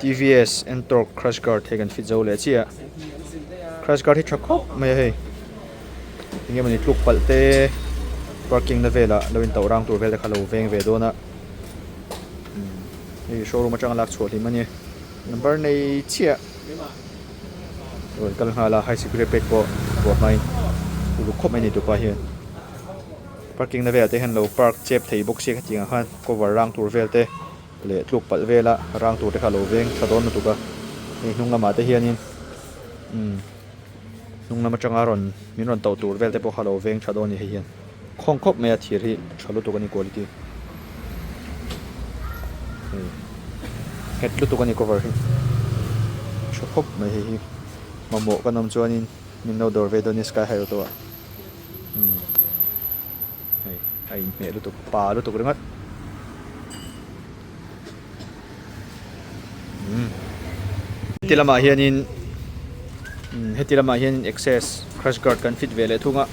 TVS Ntorq crash guard hei kan fit zo leh chiah a crash guard hi tha khawp mai a hei eng emawni tluk palh te parking na velah lo in tauh rang tur vel te kha lo veng ve dawn a hei showroom atanga lak chhuah hlim a ni number nei chiah rawn kal nghal a high security plate pawh vuah hmain uluk khawp mai a ni tupa hian. Parking na velah te hian lo park chep thei bawk sia khatiang ah khan cover rang tur vel te leh tluk palh vela rang tur te kha alo veng tha dawn lutuk a hei hnung lamah te hianin umm hnung lam atanga rawn min rawn tauh tur vel te pawh kha alo veng tha dawn a ni hei hian khawng khawp mai a thir hi tha lutuk a ni quality hei nghet lutuk a ni cover hi tha khawp mai hei hi mamawh kan awm chuanin min lo dawr ve dawn nia sky high auto ah. Umm hei a inhmeh lutuk pa lutuk ringawt umm heti lamah hianin umm heti lamah hianin access crash guard kan fit ve leh thung a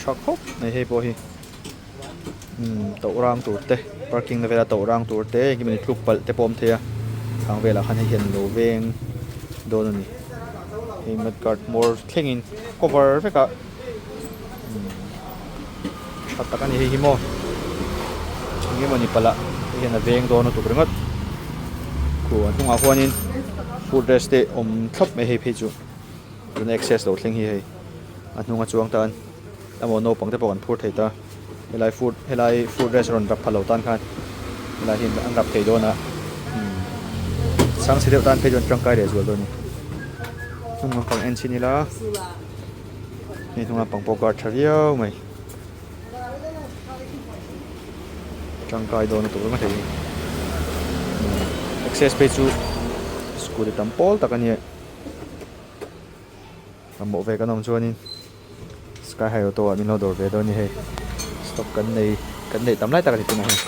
tha khawp mai hei pawh hi. Umm tauh rang tur te parking na vela tauh rang tur te engkim ani tluk palh te pawh a awm thei a thang velah khan hei hian lo veng dawn a ni hei mud guard hmawr thlengin cover vek a umm tha tak a ni hei hi maw eng emawni palh ah hei hian a veng dawn lutuk ringawt khu a hnungah huanin foot rest te awm thlawp mai hei phei chu tuna access lo thleng hi hei a hnunga chuang tan. Emaw naupang te pawh kan phur thei ta helai foot helai foot rest rawn rap pha lo tan khan helai hi an rap thei dawn a umm sang chhe deuh tan phei chuan tangkai leh zual dawn a ni hnung lampang en chhin ila hei hnung lampang pawh guard tha viau mai tangkai dawn a tur ringawt hei hi access phei chu scooty tam pawl tak a nia. Mamawh ve kan awm chuanin sky high auto ah min lo dawr ve dawn a ni hei stock kan nei kan neih tam lai tak a ni tunah hian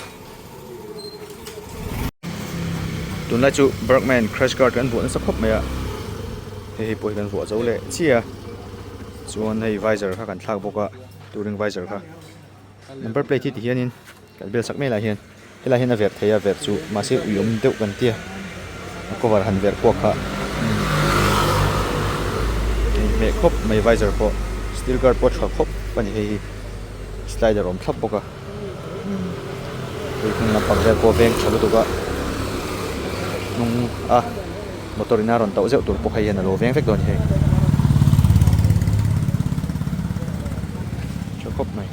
tunlai chu Bergman crash guard kan vuah nasa khawp mai a hei hei pawh hi kan vuah zo leh chiah a chuan hei visor kha kan thlak bawk a touring visor kha number plate hi ti hianin. Kan bel sak mai lah hian helai hian a verh thei a verh chu mahse ui awm deuh kan tia a cover han verh kuak kha inhmeh khawp mai visor pawh steel guard pawh tha khawp a ni hei hi slider awm thlap bawk a hei hnung lampang vel pawh veng tha lutuk a hnung a motor in a rawn tauh zeuh tur pawh hei hian a lo veng vek dawn a ni hei tha khawp mai.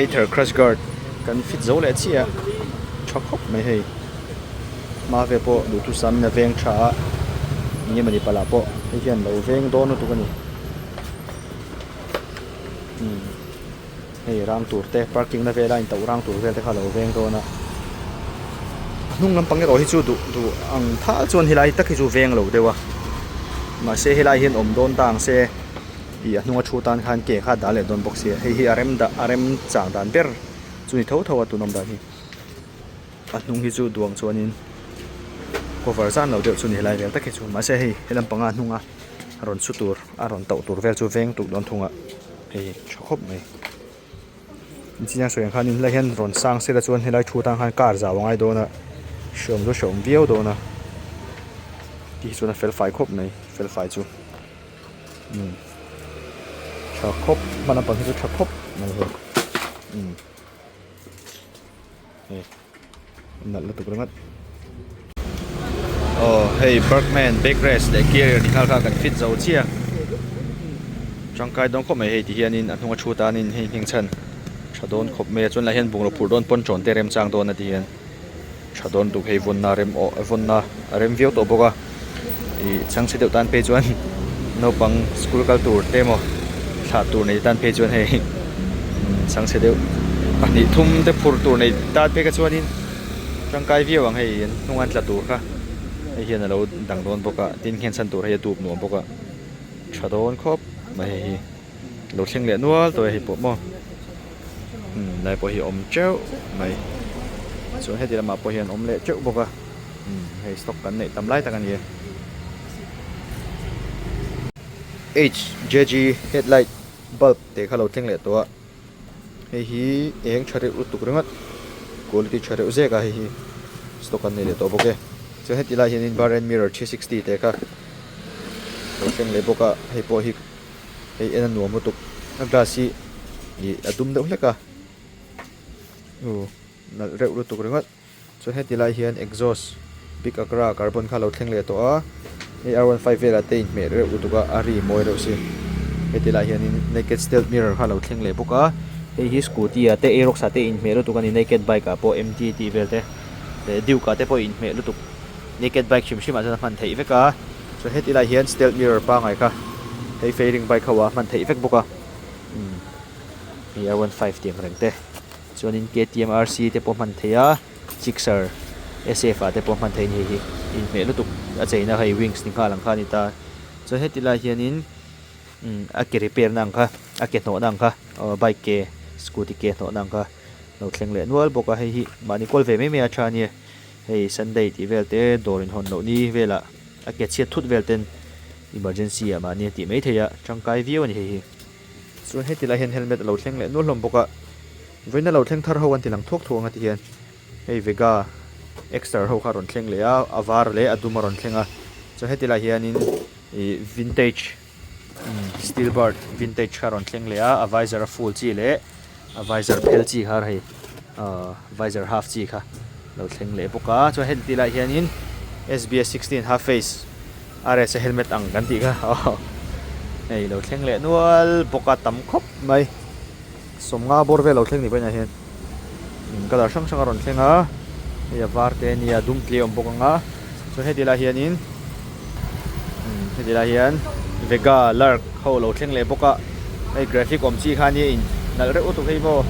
Ather crash guard kan fit zo leh chiah a tha khawp mai hei hma vel pawh duhthusam in a veng tha a eng emawni palh ah pawh hei hian lo veng dawn lutuk a ni umm hei rang tur te parking na vela in tauh rang tur vel te kha a lo veng dawn a a hnung lampang erawh hi chu duh duh ang thal chuan helai tak hi chu veng lo deuh a mahse helai hian awm dawn ta ang se. Ih a hnunga thu tan khan ke kha a dah leh dawn bawk sia hei hi a rem dah a rem chang dan ber chu ni tho tho a tun awm dan hi a hnung hi chu duang chuanin cover zan lo deuh chu ni helai vel tak hi chu mahse hei helam panga hnunga rawn su tur a rawn tauh tur vel chu veng tuk dawn thung a hei tha khawp mai inchiang sawi ang khanin helai hian rawn sang sela chuan helai thu tan khan car zau a ngai dawn a hreawm chu hreawm viau dawn a tih hi chuan a fel fai khawp mai fel fai chu. Umm tha khawp hma lampang hi chu tha khawp mai hei umm hei nalh lutuk ringawt aw hei Bergman back rest leh carrier ni nghal kha kan fit zo chiah tangkai dawn khawp mai hei ti hianin a hnunga thu tanin hei ngheng chhan tha dawn khawp mai a chuan lai hian bungraw phurh dawn pawn tawn te remchang dawn a ti hian. Tha dawn tuk hei vawnna rem aw vawnna a rem viau tawh bawk a ih chhangchhe deuh tan phei chuan naupang school kal tur te emaw thlah tur nei tan phei chuan hei chhangchhe deuh pahnih thum te phur tur nei tan phei kha chuanin tangkai viau ang hei an hnung an tla tur kha hei hian alo dang dawn bawk a tin hian chhan tur hei a dup nuam bawk a tha dawn khawp mai hei hi. Lo thleng leh nual tawh e hei pawh maw umm lai pawh hi a awm teuh mai chuan heti lamah pawh hian awm leh teuh bawk a umm hei stock kan neih tam lai tak a ni e. HJG headlight bulb tih kha lo thleng leh tawh a hei hi eng tha reuh lutuk ringawt. Quality tha reuh zek a hei hi stock an nei leh tawh bawk e. Chuan heti lai hianin bar and mirror 360 te kha lo thleng leh bawk a, hei pawh hi hei en a nuam lutuk. A glass hi ih a dum deuh hlek a, uh nalh reuh lutuk ringawt. Chuan heti lai hian exhaust big agra carbon kha lo thleng leh tawh a, hei R15 velah te inhmeh reuh lutuk a, a ri mawi reuh si. Heti lai hianin naked stealth mirror kha lo thleng leh bawk a, hei hi scooty ah te Aerox ah te inhmeh lutuk a ni, naked bike ah pawh MT tih vel te leh Duke ah te pawh inhmeh lutuk, naked bike hrim hrim ah chuan a hman theih vek a. Chuan heti lai hian stealth mirror pangai kha hei fairing bike ho ah a hman theih vek bawk a, umm hei R15 tih ang reng te. Chuanin KTM RC te pawh hman theih a, Gixxer SF ah te pawh hman theih a ni hei hi. Inhmeh lutuk a cheina hei wings ni nghal ang kha a ni ta. Chuan heti lai hianin umm a ke repair na ang kha, a ke hnawhna ang kha, aw bike ke, scooty ke hnawhna ang kha lo thleng leh nual bawk a. Hei hi mahni kawl ve mai mai a tha a nia. Hei Sunday tih vel te, dawr inhawn loh ni velah a ke chhiat thut vel ten emergency ah mahni a tih mai theih a, tangkai viau a ni hei hi. Chuan heti lai hian helmet a lo thleng leh nual hlawm bawk a, vawiin a lo thleng thar ho an ti lang thuak thuak ang a ti hian hei Vega Exter ho kha a rawn thleng leh a, a var leh a dum a rawn thleng a, chuan heti lai hianin ih vintage steel bird vintage kha a rawn thleng leh a, a visor a full chi leh a visor phel chi kha hei ahh visor half chi kha lo thleng leh bawk a, chuan heti lai hianin S_B_S 16 half face. RSA helmet ang kan tih kha aw hei lo thleng leh nual bawk a tam khawp mai sawmnga bawr vel lo thleng ni pawhin ah hian colour hrang hrang a rawn thleng a hei a var te ania a dum tle a awm bawk ang a chuan heti lai hianin heti lai hian vega lark ho lo thleng leh bawk a hei graphic awm chi kha ania in nalh reuh lutuk hei maw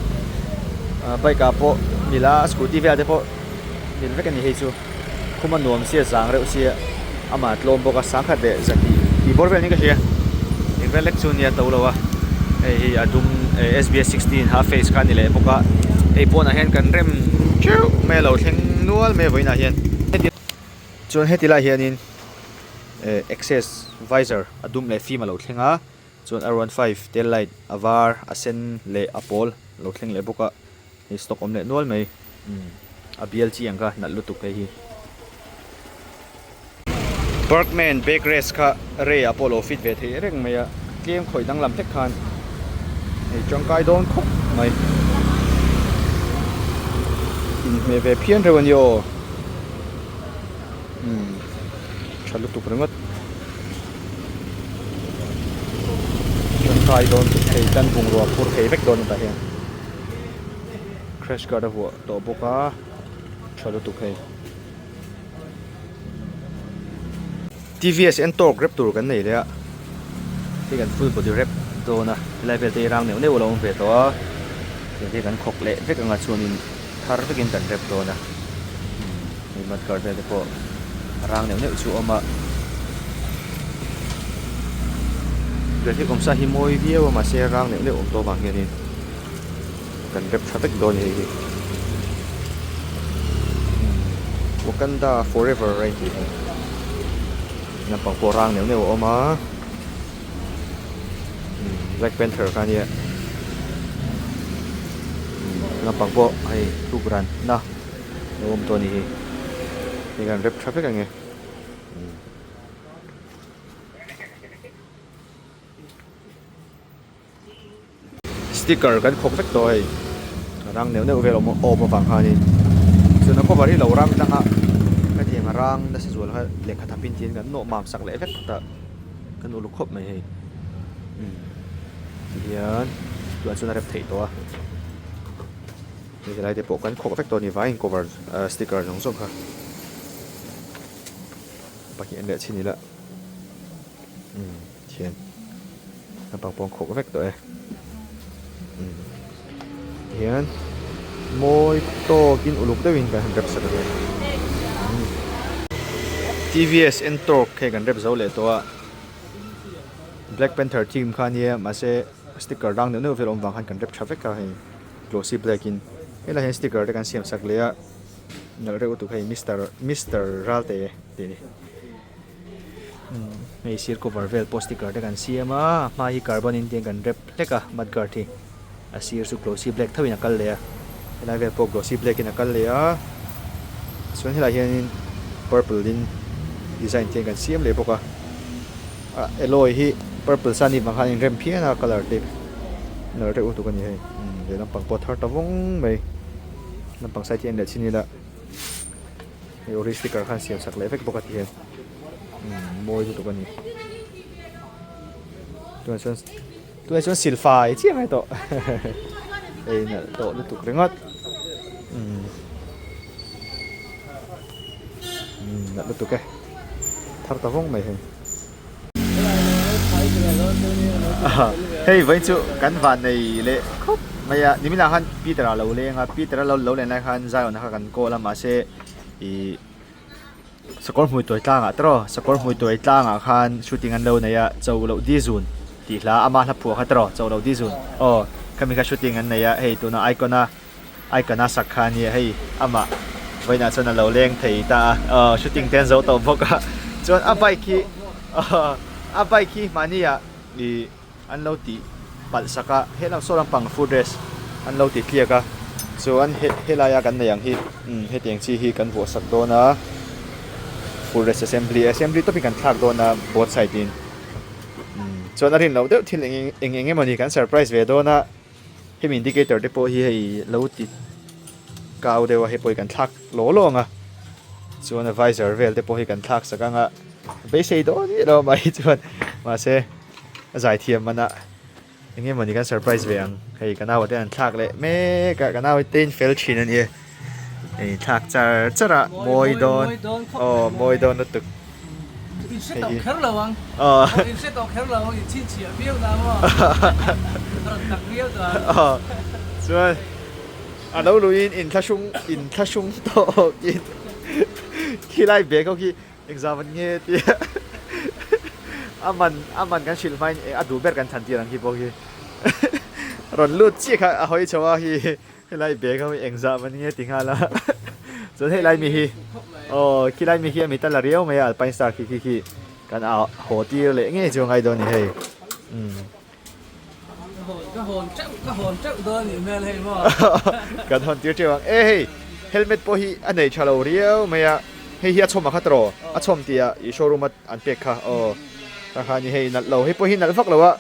bike ah pawh nila scooty velah te pawh nil vek a ni hei chu. Khum a nuam sia zang reuh sia amah tlawm bawk a sangkhat leh zahnih tih bawr vel niin ka hria eng vel lek chu nia to lo a hei hi a dum SBS 16 half face kha a ni leh bawk a hei pawnah hian kan rem teuh mai a lo thleng nual mai a vawiinah hian chuan heti lai hianin eh access visor a dum leh fim a lo thleng a chuan R15 tail light a var a sen leh a pawl a lo thleng leh bawk a. Hei stock awm leh nual mai. Umm a bial chi ang kha nalh lutuk hei hi. Bergman back rest kha rei ah pawh lo fit ve thei reng mai a, tlem khawih danglam hlek khan hei tangkai dawn khawp mai. Inhmeh ve phian reuh a ni aw. Umm tha lutuk ringawt. Tangkai dawn hei tan bungrua phur thei vek dawn a tah hian. Crash guard a vuah tawh bawk a tha lutuk hei. TVS Ntorq rep tur kan nei leh a hei kan full body rep dawn a helai vel te hi rang neuh neuh a lo awm ve tawh a tiang te hi kan khawk leh vek anga chuanin thar vekin kan rep dawn a hei mud guard vel te pawh rang neuh neuh chu a awm a graphic awmsa hi mawi viau a mahse rang neuh neuh awm tawh avang hianin. Kan rep tha vek dawn hei hi. Wakanda forever a intih hi. Naupang pawh rang neuh neuh a awm a. Black Panther kha ania. Naupang pawh hei tuk ran na lo awm tawh a ni hi. Hei kan rep tha vek ange. Sticker kan khawk vek tawh hei rang neuh neuh vel awm awm avang khanin chuan a cover hi lo rang tlang a hetiang rang nasa zual kha lehkha thap in tiin kan nawh mam sak leh vek ta kan uluk khawp mai hei umm tihian tunah chuan a rep theih tawh a hei helai te pawh kan khawk vek tawh a ni vaiin cover ah sticker zawng zawng kha pahnih an leh chhin ila umm thian. Naupang pawh an khawk vek tawh e umm tihian mawi tawkin uluk deuhin kan han rep sak ang e umm TVS Ntorq hei kan rep zo leh tawh a Black Panther theme kha ania mahse sticker dang neuh neuh vel awm vang khan kan rep tha vek a hei glossy black in helai hian sticker te kan siam sak leh a nalh reuh lutuk hei mister mister Ralte tih a ni. Hei sir cover vel pawh sticker te kan siam a a hma hi carbon in tiang kan rep hlek a mud guard hi a sir chu glossy black tho in a kal leh a. Helai vel pawh glossy black in a kal leh a, chuan helaiah hianin purple in design te kan siam leh bawk a, ah alloy hi purple sa anih vang khan a inrem phian a colour te nalh reuh lutuk a ni hei umm lehlam pang pawh a thar ta vawng mai lampang side hi a en leh chin ila hei ori sticker khan siam sak leh vek bawk a ti hian umm mawi lutuk a ni tunah chuan. Tunah chuan silfai chiah mai tawh ei nalh tawh lutuk ringawt umm nalh lutuk e thar ta vawng mai hei hei vawiin chu kan van nei leh khawp mai a niminah khan Peter a lo leng a Peter a lo len lai khan Zion a kha kan call a mahse ih. Sakawr hmui tuai tlangah te raw, Sakawr hmui tuai tlangah khan shooting an lo nei a, Cho loh di zun tih hla ama hla phuah kha te raw, Cho loh di zun aw khami kha shooting an nei a, hei tuna icon a icon a sak kha a nia hei amah vawiinah chuan a lo leng thei ta a, aw shooting te an zo tawh bawk a, chuan a bike hi aw a bike hi mahni ah ih. An lo tih palh sak a, helam saw lampang foot rest an lo ti tliak a, chuan he helaia kan nei ang hi umm hetiang chi hi kan vuah sak dawn a, foot rest assembly assembly tawpin kan thlak dawn a both side in umm chuan a rin loh deuh thil eng eng eng emawni kan surprise ve dawn a, hemi indicator te pawh hi hei lo ti kau deuh a hei pawh hi kan thlak law law ang a, chuan a visor vel te pawh hi kan thlak sak ang a, beisei dawn hi lo mai chuan mahse. A zaithiam mana eng emawni kan surprise ve ang hei ka nau te an thlak leh mek a ka nau te in fel thin a ni e hei thlak char char a mawi dawn aw mawi dawn lutuk In hre tawh kher lo ang aw in hre tawh kher lo ang in chhinchhiah viau na maw rawn tak viau tawh ang aw chuan a lo luiin inthlahrung inthlahrung tawkin khilai bag ho khi Engzam an nge tia a man a man kan hrilh hmain a duh ber kan thlan tir ang hi pawh hi rawn lut chiah kha a hawi chho a hi helai bag ho hi engzam an nge ti nghal a chuan helai mi hi aw khilai mi hi a mit a la riau mai a alpine star khi khi khi kan a haw tir leh ngei chu a ngai dawn a ni hei umm. Ka hawn teuh ka hawn teuh dawn a nih hmel hei maw. Kan hawn tir teuh ang e hei helmet pawh hi a nei tha lo riau mai a hei hi a chhawm ang kha tawh a chhawm tih ah ih showroom a an pek kha aw ta kha ni hei nalh lo hei pawh hi nalh vak lo a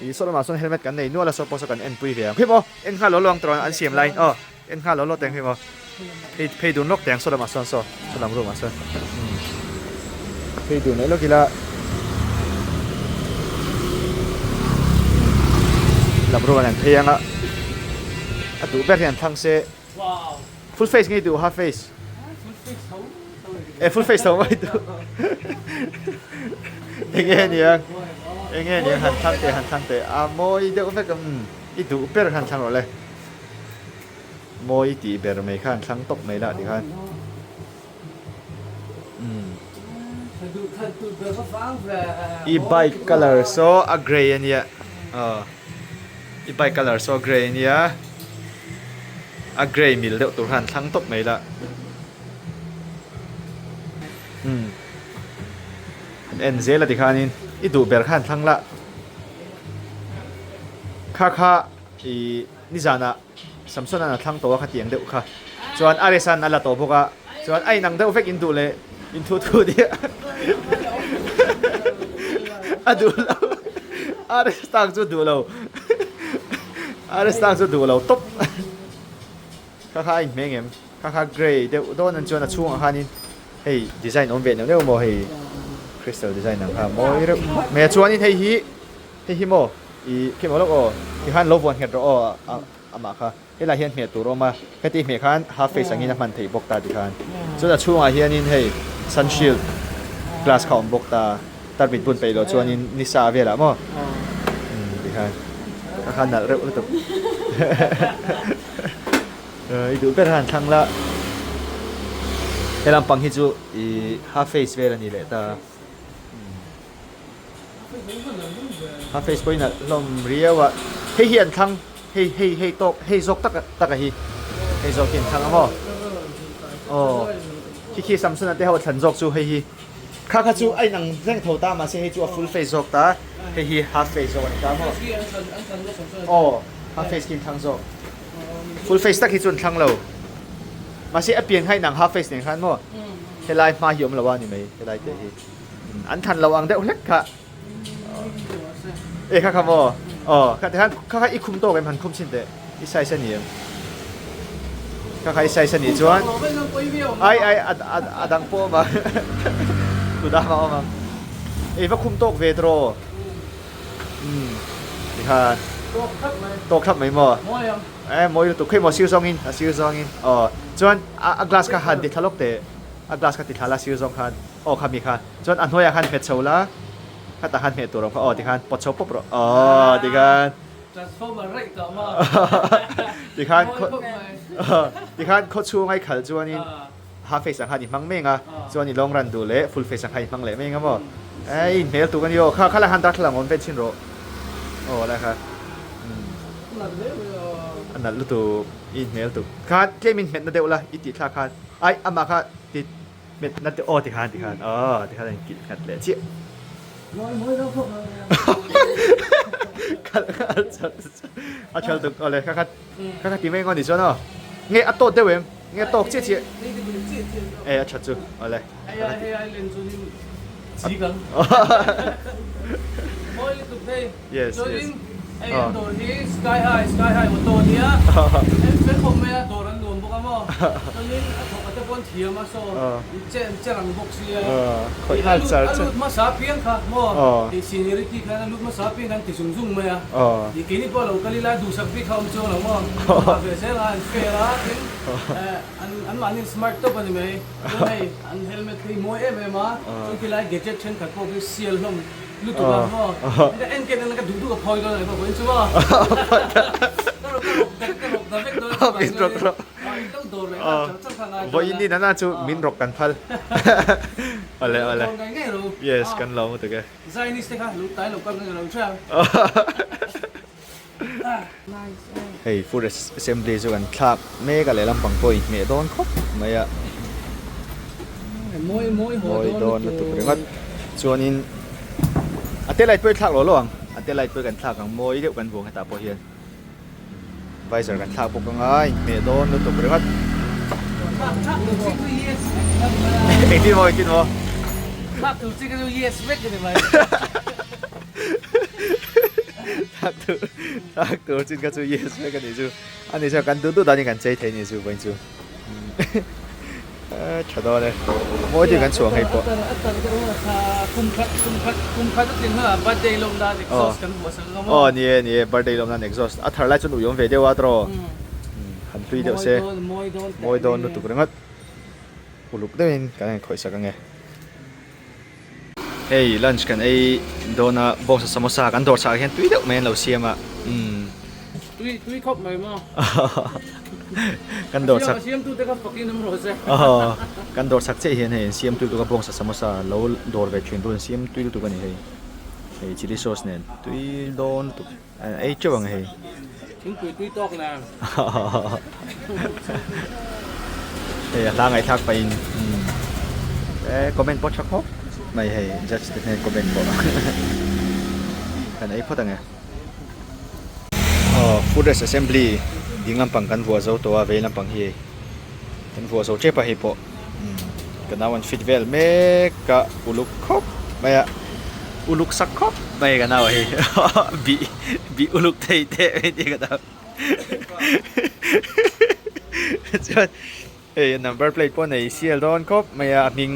ih saw lamah sawn helmet kan nei nual a saw pawh saw kan en pui ve ang khi maw en nghal lo lo ang tawh an siam laiin aw En nghal lo lo teng hi maw phei phei dun lawk teng saw lamah sawn saw saw lam room ah sawn phei dun leh lawk ila lam room ah hian phei anga a duh ber hian thlang se full face ngei duh half face e full face tho mai duh enge niang enge niang han thlang teh han thlang teh a mawi deuh vek umm i duh ber han thlang rawh le. Mawi tih ber mai khan thlang tawp mai lah tikhan. Umm. I bike colour saw a grey a nia. Aw. I bike colour saw a grey a nia. A grey mil deuh tur khan thlang tawp mai lah. Umm. Han en zel a tikhanin i duh ber khan thlang lah. Kha kha i Nizanah Samson-a'n a thlang tawh a khatiang deuh kha. Chuan Ares-a'n a la tawh bawk a, chuan a inang deuh vek in duh leh in thu thu nia a duh lo. Ares tang chu duh lo. Ares tang chu duh lo tawp. Kha kha a inhmeh ngem. Kha kha grey deuh dawn an chuan a chhungah khanin hei design awm ve neuh neuh maw hei crystal design ang kha mawi reuh khawp mai a. Chuanin hei hi Hei hi maw i khi maw lawk aw ti khan lo vuan nghet rawh aw amah kha helai hian hmeh tur a awm a heti hmeh khan half face angin a hman theih bawk ta ti khan chuan a chhungah hianin hei sun shield glass kha a awm bawk ta tarmit bun peih loh chuanin ni sa velah maw umm ti khan kha khan nalh reuh lutuk i duh ber khan thlang la helam pang hi chu i half face vel a ni leh ta. A face pawhin a hlawm riau a, hei hi an thlang hei hei hei tawk hei zawk tak taka hi hei zawk hi an thlang a maw aw khi khi Samson-a te ho a thlan zawk chu hei hi kha kha chu a inang reng tho ta mahse hei chu a full face zawk ta hei hi half face zawk a ni ta maw aw half face khi an thlang zawk. Full face tak hi chu an thlang lo. Mahse a pian kha inang half face nen khan maw helai hma hi awm lo a ni mai helai te hi. An thlan lo ang deuh hlek kha. E kha kha maw aw kha tikhan kha kha i khum tawk em han khum chhin teh i size a ni em kha kha i size a nih chuan ai ai a dang pawh awm ang kudam a awm ang ei va khum tawk ve tawh umm tikhan tawk thlap mai maw e mawi lutuk khawi maw sir zawngin a sir zawngin aw chuan a glass kha han ti thla lawk teh a glass kha ti thla la sir zawng khan. Aw kha mi kha chuan a hnuaiah khan hmet chho la khatah khan hmeh tur awm kha aw tikhan pawt chho pawp rawh aw tikhan Transformer raih tawh maw tikhan tikhan khaw chhung a i khalh chuanin half face ang khan i hmang meng a chuan i long run duh leh full face ang khan i hmang leh meng a maw e i inhmel tuk a ni aw kha kha lai khan darthlalang awm ven chhin rawh aw lai kha a nalh lutuk i inhmel tuk khan tlem in hmet na deuh la i tih thlak khan ai amah kha ti Met na te aw tikhan tikhan aw tikhan a inkilh nghat leh chiah. Mawi mawi lo khawp mai. Kal kal chal a chal tuk awle kha kha kha kha ti mai ngaw ni chuan aw. Nge a tawt deuh em? Nge a tawk chiah chiah? E a tha chu awle. Hei ai hei ai len chuan in chi kang. Mawi lutuk hei. Yes yes. Chuanin hei an dawr hi sky high sky high auto a nia. Hei fel khawp mai a dawr an nuam bawk a maw. Chuanin a thawk a te pawh an thiam a saw in che an che rang bawk sia. Khawih nghal char char. A lut hmasa apiang kha maw tih seniority khan a lut hmasa apiang khan ti zung zung mai a. Tih keini pawh a lo kal ila duhsak bik kha awm chuang lo maw. An ve zel a an fair a tin an an mahni smart tawp a ni mai. Chuan hei an helmet hi mawi em em a chuan khilai gadget thenkhat pawh khi sial hlawm. Lutuk a maw? Ka en ken en ka duh duh ka phawi dawn a ni pawh vawiin chu maw? Ka rawk ka rawk ka rawk ta vek dawn a Min rawk rawk. In lo dawr leh nghal char char kha ngai dawn a. Vawiin ni nana chu min rawk kan phal. Awle awle. Dawr ngai ngei ro. Yes kan lo lutuk e. Zionist te kha lu tai lo kal ngai lo hria. Hei food assembly chu kan thlak mek a lehlam pang pawh inhmeh dawn khawp mai a mawi mawi haw mawi dawn lutuk ringawt chuanin a te light pawh i thlak lo lo ang a te light pawh kan thlak ang mawi deuh kan vuang hetah pawh hian visor kan thlak bawk anga inhmeh dawn lutuk ringawt engtin maw engtin maw thlak tur chi ka chu yes vek a ni mai. Thak tur thak tur chin kha chu yes vek a nih chu a ni chuan kan duh duh danin kan chei thei a nih chu vawiin chu tha dawn e mawi deuhin kan chhuah ang hei pawh aw ni e ni e birthday lawm nan exhaust a thar lai chuan ui awm ve deuh a tawh han hlui deuh se mawi dawn lutuk ringawt uluk deuhin kan inkhawih sak ange. Hei lunch kan ei dawn a bawngsa samosa kan dawr chhah ah hian tui deuh mai an lo siam a umm. Tui tui khawp mai maw. Kan dawr chhak. A siam tu te kha fakin awm rawh se. Aw kan dawr chhak chiah hian hei an siam tui lutuk a bawngsa samosa lo dawr ve thin tur an siam tui lutuk a ni hei. Hei chilli sauce nen tui dawn lutuk an ei teuh ang hei. Thingpui tui tawk nen. Hei a hla ngaihthlak pahin e comment pawh tha khawp mai hei judge te hnen comment pawh kan ei phawt ang e. Aw food rest assembly ding lampang kan vuah zo tawh a vei lampang hi kan vuah zo tep a hei pawh ka nau an fit vel mek a uluk khawp mai a uluk sak khawp mai ka nau hei bih bih uluk thei teh mai tih ka nau. Chuan hei number plate pawh nei sial dawn khawp mai a a hming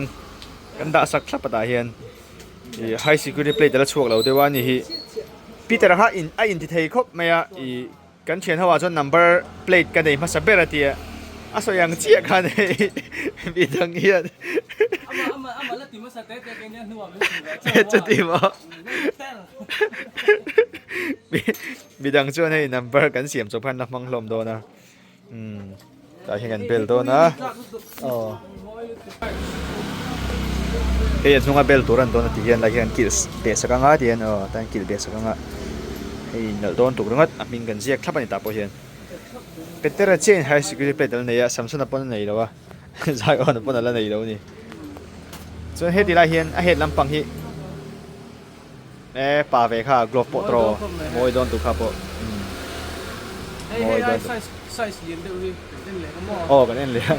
kan dah sak thlap a tah hian ih high security plate ala chhuak lo deuh a ni hi Peter a kha in a inti thei khawp mai a ih kan thian ho ah chuan number plate ka nei hmasa ber a tia a sawi ang chiah khan hei mi dang hian chuti maw. Midang chuan hei number kan siam chawp khan la hmang hlawm dawn a umm tah hian kan bel dawn a aw hei a hnunga bel tur an dawn a ti hian lai hian kilh beh sak anga ti hian aw tan kilh beh sak anga hei nalh dawn tuk ringawt a hming kan ziak thlap a ni tah pawh hian Petera chiahin high security plate ala nei a Samsona pawn a nei lo a Zaiawna pawn ala nei lo a ni chuan heti lai hian a head lampang hi. E pa ve kha glove pawh tawh mawi dawn tu kha pawh mawi dawn tu. Size lian deuh hi kan en leh a maw? Aw kan en leh a.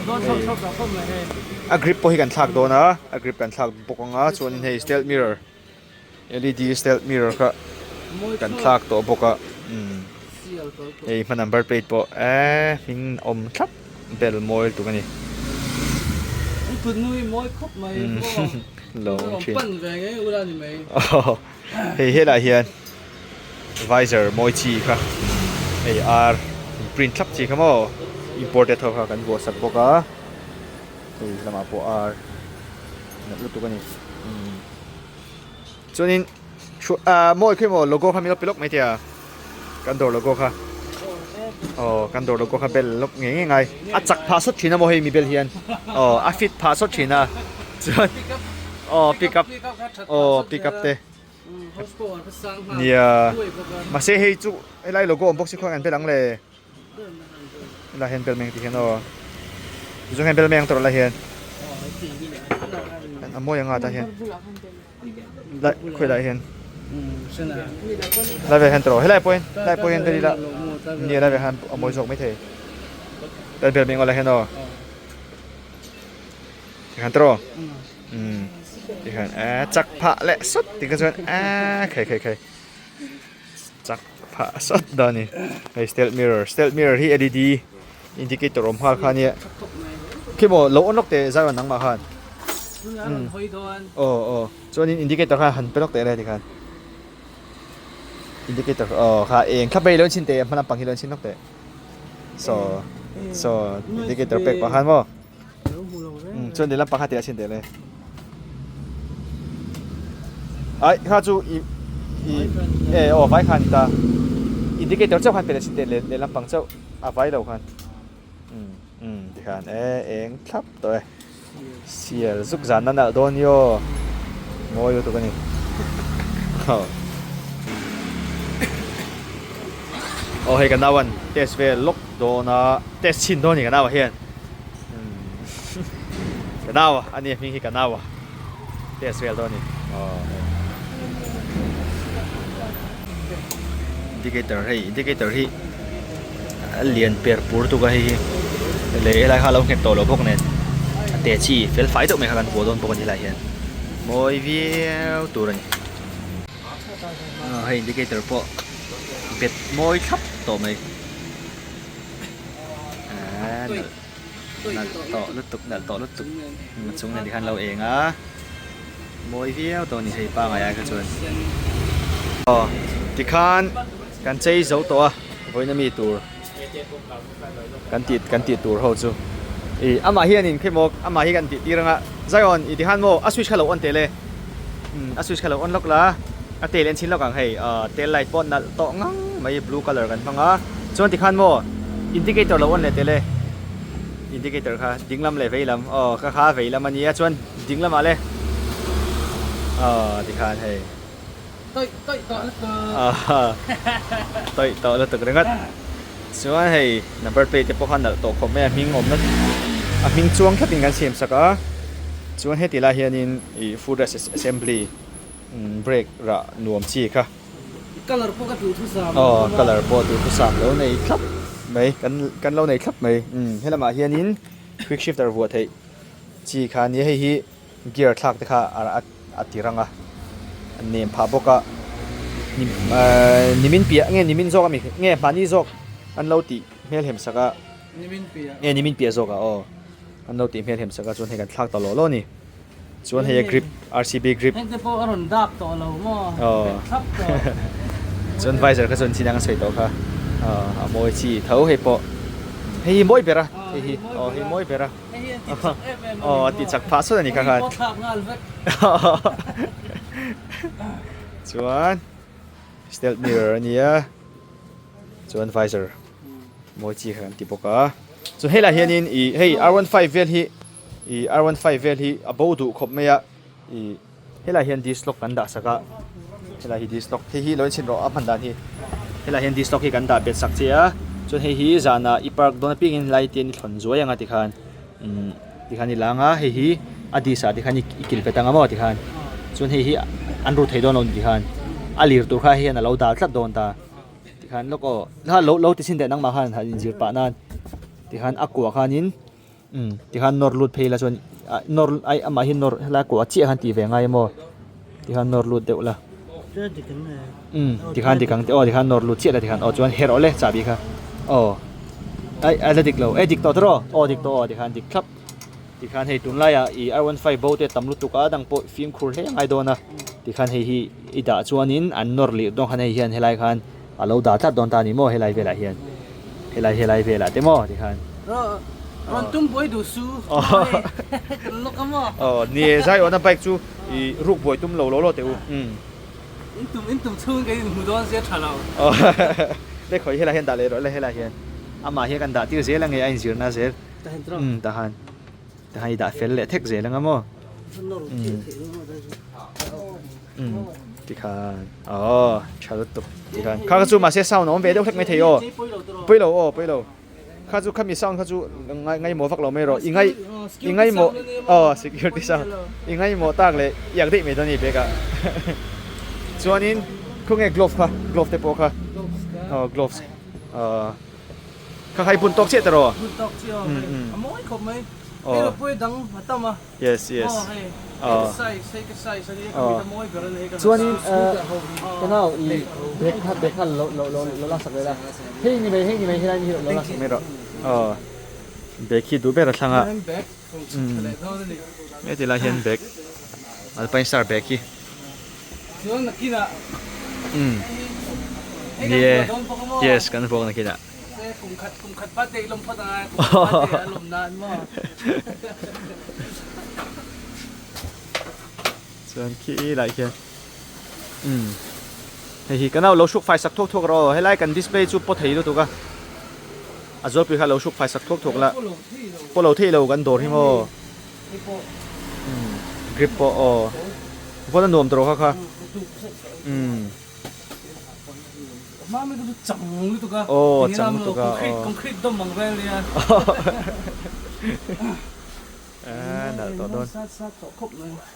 Dawn chho chho ta khawp mai hei. A grip pawh hi kan thlak dawn a, a grip kan thlak bawk ang a, chuanin hei stealth mirror LED stealth mirror kha kan thlak tawh bawk a, umm hei hma number plate pawh eee hming awm thlap bel mawi lutuk a ni. An kut nu hi mawi khawp mai maw? Lo awm thin. Pan ve ngei ula ni mai. Hei helai hian visor mawi chi kha hei ar print thlap chi kha maw imported ho kha kan vuah sak bawk a hei lamah pawh ar nalh lutuk a ni chuanin ah mawi khi maw logo kha min lo pe lawk mai thei a kan dawr logo kha aw kan dawr logo kha bel lawk ngei ngei ngai a chak phah sawt thin a maw hei mi bel hian aw a fit phah sawt thin a chuan aw pick up aw pick up te nia mahse hei chu helai logo awm bawk si khaw an bel ang le helai hian bel mai ang tih hian aw tichuan hian bel mai ang tawrh lai hian a mawi ang a tah hian lai khawi lai hian lai vel hian tawrh helai pawh hian helai pawh hian bel ila nia lai vel hian a mawi zawk maithei lai bel mai ang aw lai hian aw tikhan tawrh umm tikhan eee chak phah leh sawt tikhan chuan eee khai khai khai chak phah sawt dawn a ni hei stealth mirror stealth mirror hi L E D indicator awm nghal kha ania khi maw lo on lawk teh zai rawn nangmah khan umm aw aw chuanin indicator kha han pe lawk teh le tikhan indicator aw kha eng thlap mai lo chhin teh hma lampang hi lo chhin lawk teh saw saw indicator pek pah khan maw. Chuan lehlam pakhat tih a chhin teh le. Ai kha chu i i e aw vai khan ta indicator chauh khan pe leh chhin teh le lehlam pang chauh a vai lo khan um um tikhan e eng thlap tawh e sial zuk zan na nalh dawn i aw mawi lutuk a ni aw hei ka nauan test vel lawk dawn a test chhin dawn a ni ka nauah hian. Ka nau a ani a hming hi ka nau a test vel dawn a ni aw indicator hei indicator hi a lian per pur tuk a hei hi leh helai kha a lo nghet tawh lo bawk nen a te chi fel fai deuh mai kha kan vuah dawn bawk a ni helai hian mawi viau tur a ni hei indicator pawh bet mawi thlap tawh mai. Nalh tawh lutuk nalh tawh lutuk a chung nen tikhan lo eng a mawi viau tawh a ni hei pangai ai kha chuan aw tikhan kan chei zo tawh a vawiin ami tur kan tih kan tih tur ho chu ih amah hianin khi maw amah hi kan tih tir anga Zion ih tikhan maw a switch kha lo on teh le umm a switch kha lo on lawk la a tail en chhin lawk ang hei ah tail light pawh nalh tawh ngang mai blue colour kan hmang a chuan tikhan maw indicator lo on leh tel e indicator kha ding lam leh vei lam aw ka kha vei lam a nia chuan ding lamah le aw tikhan hei tawih tawih tawh lutuk tawih tawh lutuk ringawt chuan hei number plate te pawh kha nalh tawh khawp mai a hming awmna a hming chuang thlapin kan siam sak a chuan heti lai hianin ih foot rest assembly brake rah nuam chi kha Colour pawh ka duhthusam lo aw colour pawh duhthusam lo nei thlap mai kan kan lo nei thlap mai umm helamah hianin quick shifter vuah theih chi kha a nia hei hi gear thlak te kha a a ti rang a a nem phah bawk a nimin piah nge nimin zawk ami nge hmahni zawk an lo tih hmelhem sak a nimin piah nge nimin piah zawk ah aw an lo tih hmelhem sak a chuan hei kan thlak ta lawh lawh a ni. Chuan hei a grip RCB grip. Heng te pawh a rawn dak tawh lo maw? Bet thlap tawh. Chuan visor kha chuan chin ang a sawi tawh kha. A mawi chi tho hei pawh. Hei hi mawi ber a. Hei hi aw hei mawi ber a. Hei hi a ti chak em em a ni maw? Aw a ti chak phah sawt a ni kha khan. Hei pawh thlak nghal vek. Chuan stealth mirror a nia. Chuan visor mawi chi kha kan ti bawk a. Chuan helaiah hianin ih hei R15 vel hi. Ih R15 vel hi a bo duh khawp mai a, ih helai hian disc lock kan dah sak a, helai hi disc lock hei hi lo inchhin rawh a hman dan hi, helai hian disc lock hi kan dah bet sak che a, chuan hei hi zanah i park dawn apiangin helai te hian i thlawn zuai ang a tikhan umm tikhan i lang a, hei hi a disc ah tikhan i kil bet ang a maw tikhan, chuan hei hi an ru thei dawn lo ni tikhan a lir tur kha hei hian a lo dal tlat dawn ta. Tikhan lawk aw kha lo lo ti chhin teh nangmah khan han inzir pah nan tikhan a kuah khanin umm tikhan nawr lut phei la chuan ah nawr ai amah hi nawr helai kuah chiah khan tih ve ngai emaw tikhan nawr lut deuh la umm tikhan dik ang te aw tikhan nawr lut chiah la tikhan aw chuan herh awle chahbi kha aw ai a la dik lo e dik tawh tawh aw dik tawh aw tikhan dik thlap. Tikhan hei tunlaiah ih R one five bo te tam lutuk a dang pawh fimkhur hle ngai dawn a tikhan hei hi i dah chuanin an nawr leh dawn khan hei hian helai khan a lo dah tlat dawn ta a ni maw helai velah hian helai helai velah te maw tikhan Rawn tum buai duh su kan lawk a maw Aw ni e Zaiawna bike chu ih ruk buai tum lo law law teh u umm In tum in tum chhung kan inhmu dawn sia tha lo Le khawi helai hian dah leh rawh le helai hian amah hian kan dah tir zel ange a inzirna zel. Umm tahan tahan i dah fel leh thek zel anga maw umm umm tikhan aw tha lutuk tikhan kha kha chu mahse sound a awm ve deuh hlek mai thei aw pawi lo aw pawi lo kha chu khami sound kha chu ngai ngaimawh vak lo mai rawh i ngai i ngaimawh aw security sound i ngaimawh tak leh iak daih mai dawn a ni bag ah chuanin khawnge glove kha glove te pawh kha aw gloves aw. Ka khai bun tawk chiah ta rawh. Bun tawk chiah aw hei a mawi khawp mai. Hei lo pawh hi dang a tam a. Yes yes. Aw hei hei ka size hei ka size a nia ka mit a mawi ber a ni hei ka Chuanin ka nau i bag kha bag kha lo lo lo lo laksak leh la. Hei ni mai hei ni mai helai ni hi lo laksak mai rawh. Aw bag hi duh ber a thlang a. Bag leh dawn a ni. Heti lai hian bag Alpine Star bag hi. Chuan nakinah Umm ni e yes kan vuak nakinah. Chuan khi lai khian umm hei hi ka nau lo hruk fai sak thuak thuak rawh aw helai kan display chu paw thei lutuk a a zawlpui kha lo hruk fai sak thuak thuak la paw lo thei lo kan dawr hi maw. Umm grip pawh aw vawn a nuam tawh kha kha umm aw chang lutuk a aw a nalh tawh dawn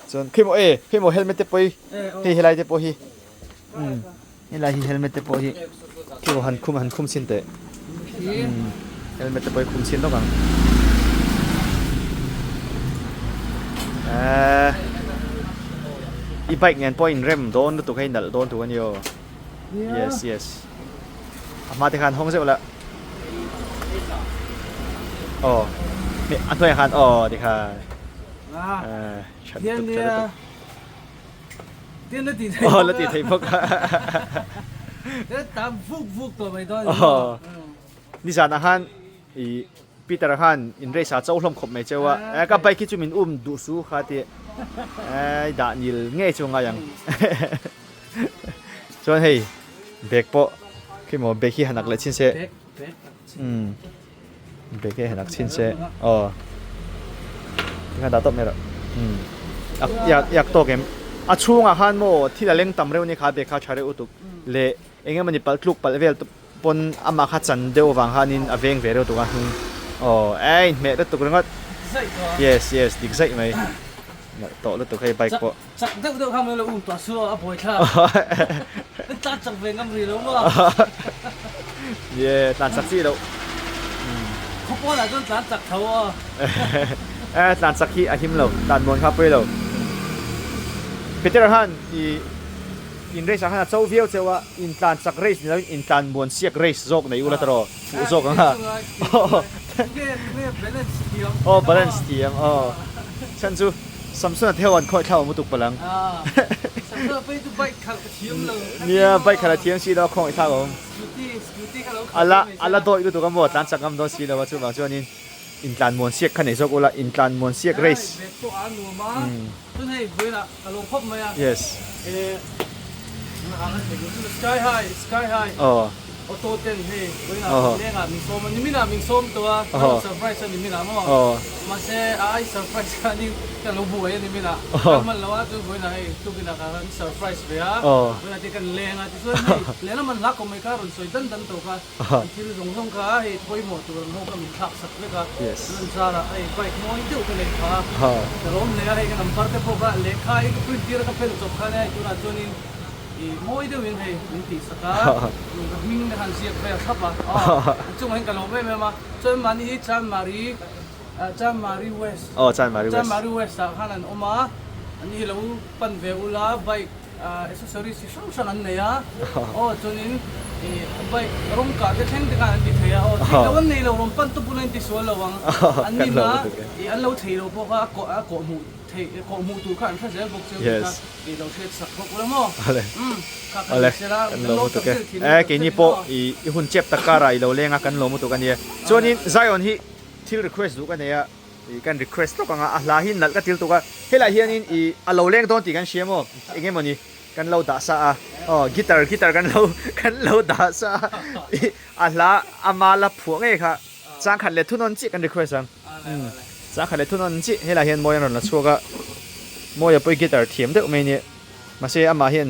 chuan khi maw e khi maw helmet te pawh hi hei helai te pawh hi umm helai hi helmet te pawh hi khi maw han khum han khum chhin teh umm helmet te pawh hi khum chhin lawk ang eee i bike nen pawh inrem dawn lutuk hei nalh dawn tur a ni aw yes yes a hma te khan hawng zeuh lah aw a hnuaiah khan aw tikhan eee tha lutuk tha lutuk. Aw la ti thei bawk a. Nizanah khan i Peter khan in race a cho hlawm khawp mai cheu a, e ka bike hi chu min um duh su kha ti e dah nil ngei chu ngai ang. Chuan hei bag pawh khi maw bag hi han ak leh chhin se. Umm bag hi han ak chhin se aw tikhan dah tawp mai rawh umm ak iak iak tawk em a chhungah khan maw thil a leng tam reuh a ni kha bag kha tha reuh lutuk leh eng emawni palh tluk palh vel pawn amah kha chan deuh avang khanin a veng ve reuh tuk a hnung aw e inhmeh lutuk ringawt yes yes dik zaih mai nalh tawh lutuk hei bike pawh. Chak deuh deuh kha mai lo um tawh su a buai thlak. Kan tlan chak ve ngam rih lo maw? Ye, tlan chak chi loh. Khawpawn ah chuan tlan chak tho aw. Eh, tlan chak hi a him lo, tlan muan kha pawi lo. Peter khan i in race ah khan a cho viau cheu a, in tlan chak race ni loin in tlan muan siak race zawk nei ula tawh fuh zawk ang a. Aw, balance thiam aw. Chhan chu. Samson a theu an khawih thlau mutuk palang. Nia bike khalh a thiam si lo a khawih thlak awm. Ala ala dawih lutuk a maw tlan chak ngam dawn si lo a chuvang chuanin intlan muan siak kha nei zawk ula intlan muan siak race. Yes. Aw. Auto ten hei vawiinah lengah min sawm a, niminah min sawm tawh a, ka lo surprise a niminah maw? Mahse a ai surprise kha ni ka lo buai a niminah, ka hman lo a chu vawiinah hei tukinah ka han surprise ve a, vawiinah te kan leng a tichuan hei lehlam an hla kawm mai kha a rawn sawi dan dan tawh kha, an thil zawng zawng kha hei pawimawh tur an ho kha min thlak sak vek a, chuan zarah hei bike mawi deuh ka nei kha a, ka lawm hle a, hei ka number te pawh kha lehkha hi ka print tir a ka pen chawp khan hei tunah chuanin. I mawi deuhin hei min tihsak a, ka hming te khan ziak vel thlap a, aw a chungah hian ka lawm em em a, chuan mahni hi Chanmari Chanmari West aw Chanmari West Chanmari West ah khan an awm a, an hi lo pan ve ula bike accessories chi hrang hrang an nei a, aw chuanin i bike rawng kah te thleng te khan an ti thei a, aw theih loh an nei lo rawn pan tawp ula in ti sual lo ang, an nina i an lo thei lo bawk a, a kawhhmuh theih kawhhmuh tur kha an hre zel bawk chu Yes. I lo hriat sak bawk ula maw? Ale. Umm, kha kan Ale, ni sela, kan kan lo lo mutuk tak e. zir thin Eh, lutuk keini thin pawh aw. i i hun chep tak karah i lo leng a, kan lo mutuk a nia. Chuanin Zion hi thil request duh ka nei a, i kan request lawk ang a, a hla hi nalh ka til tuk a. Helaiah hianin i a lo leng dawn tih kan hria maw? Eng emaw ni kan lo dah sa a, aw guitar guitar kan lo kan lo dah sa a, i a hla ama la phuah ngei kha changkhat leh thunawn chiah kan request ang. Umm changkhat leh thunawn chiah helaiah hian mawi an rawn la chhuak a, Mawia pawh hi guitar thiam deuh mai nia, mahse amah hian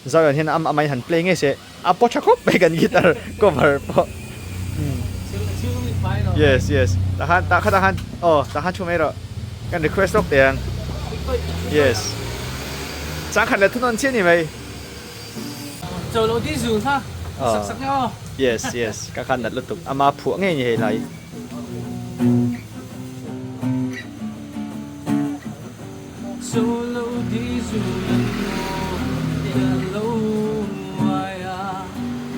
Zion hian amah in han play ngei se a paw tha khawp mai kan guitar cover pawh. Umm yes yes tah khan tah khatah khan aw tah khan thu mai rawh kan request lawk teh ang yes changkhat leh thunawn chiah ni mai. Cholo di zun kha sak sak nge aw. Yes yes ka khan nat lutuk ama phuah ngei ni hei lai. Cholo di zun an maw ka lo uai a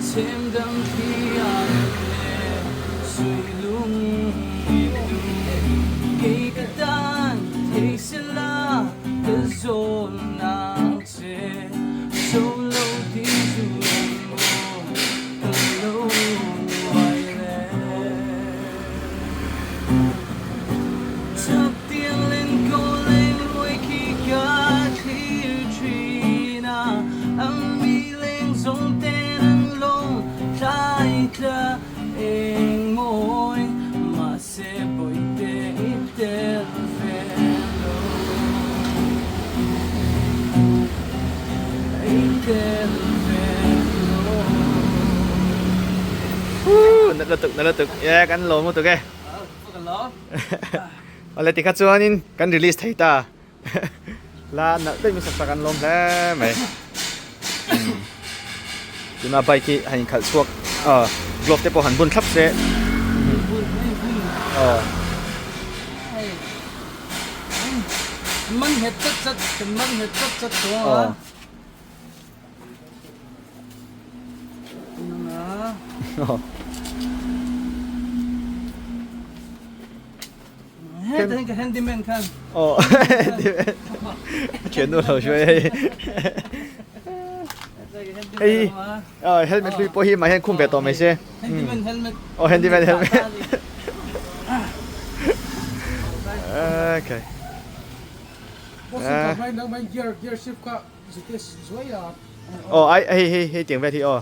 chhem dam thli a rem le sui lung i tu kei ka tan thei sela ka zawl nang Nat lutuk nat lutuk e kan lawm lutuk e awle tikha chuanin kan release thei ta la nalh daih mai sak sak an lawm hle mai tuna bike hi han inkhalh chhuak ah glove te pawh han bun thlap se aw man nghet chat chat kan man nghet chat chat tawh a aw Heta hian ka handyman khan. Aw handyman. A thiannu lo hruai hei. Hei aw helmet hlui pawh hi mah hian khum ve tawh mai se. Handyman helmet. Aw handyman helmet. Okay. Aw ai hei hei hei tiang vel hi aw.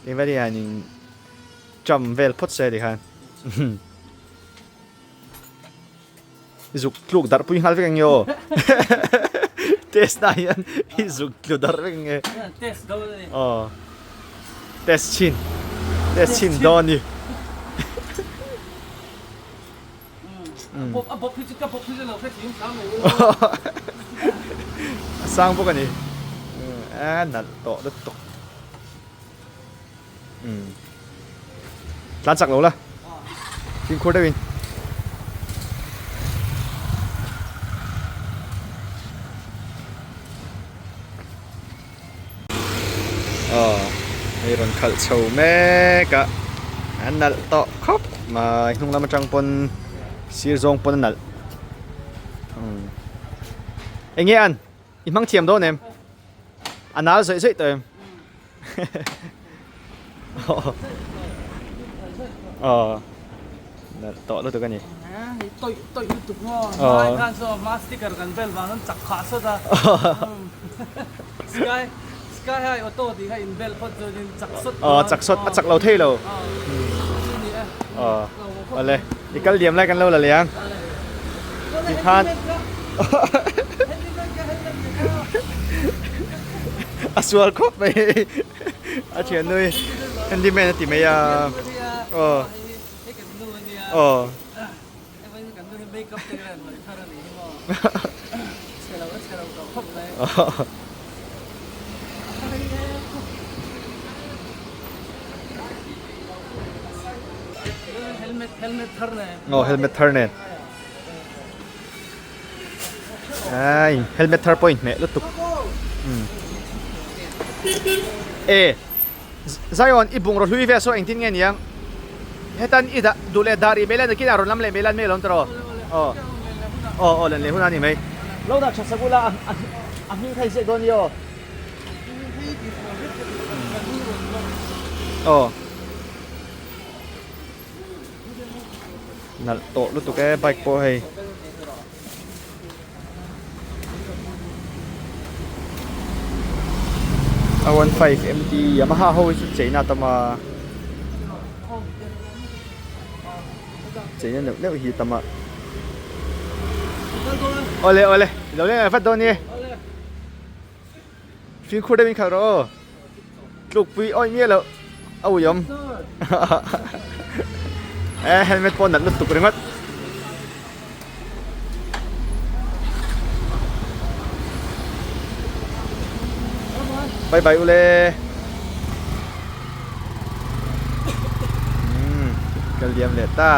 Tiang vel hi hianin jump vel phawt se tikhan. I zuk tluk darh pui nghal vek ang nge aw test na hian i zuk tlu darh vek ang nge test dawn ani aw test chhin test chhin dawn ni a bawp hi chu ka bawp hi chu lo hre thiam hram mai a sang bawk ani a nalh tawh lutuk Tlan chak lo la. Fimkhur deuhin. Aw, hei rawn khalh chho mek a. An nalh tawh khawp mai. Hnung lam atang pawn sir zawng pawn a nalh. Eng nge an? I hmang thiam dawn em? A nal zawih zawih tawh em? Aw nalh tawh lutuk a ni. Tawih tawih lutuk maw? Hmai khan chu hma sticker kan bel vang chuan chak phah sawt a. Sky sky high auto tih kha in bel phawt chuan in chak sawt. Aw chak sawt a chak lo thei lo. Aw awle i kal diam lai kan lo la leh ang. Tikhan a sual khawp mai a thiannu hi handyman a ti mai a aw aw Helmet thar nen. Aw helmet thar nen. Ai helmet thar pawh inhmeh lutuk. Umm. E Zion i bungraw hlui vel saw engtin nge niang? Hetan i dah duh leh dah rih mai la nakinah rawn lam leh mai la an mai alawm tawh aw. Aw aw len leh hun a ni mai. Lo dah tha sak ula a hming kha i ziak dawn nia aw. Aw. Nalh tawh lutuk e bike pawh hei. A 15 MT Yamaha ho hi chu cheina a tam a cheina neuh neuh hi a tam a awle awle lo leng leh vat dawn ni fimkhur deuhin khalh rawh aw tlukpui awih miah loh a ui awm e helmet pawh nalh lutuk ringawt. Bye bye ule umm ka liam leh ta.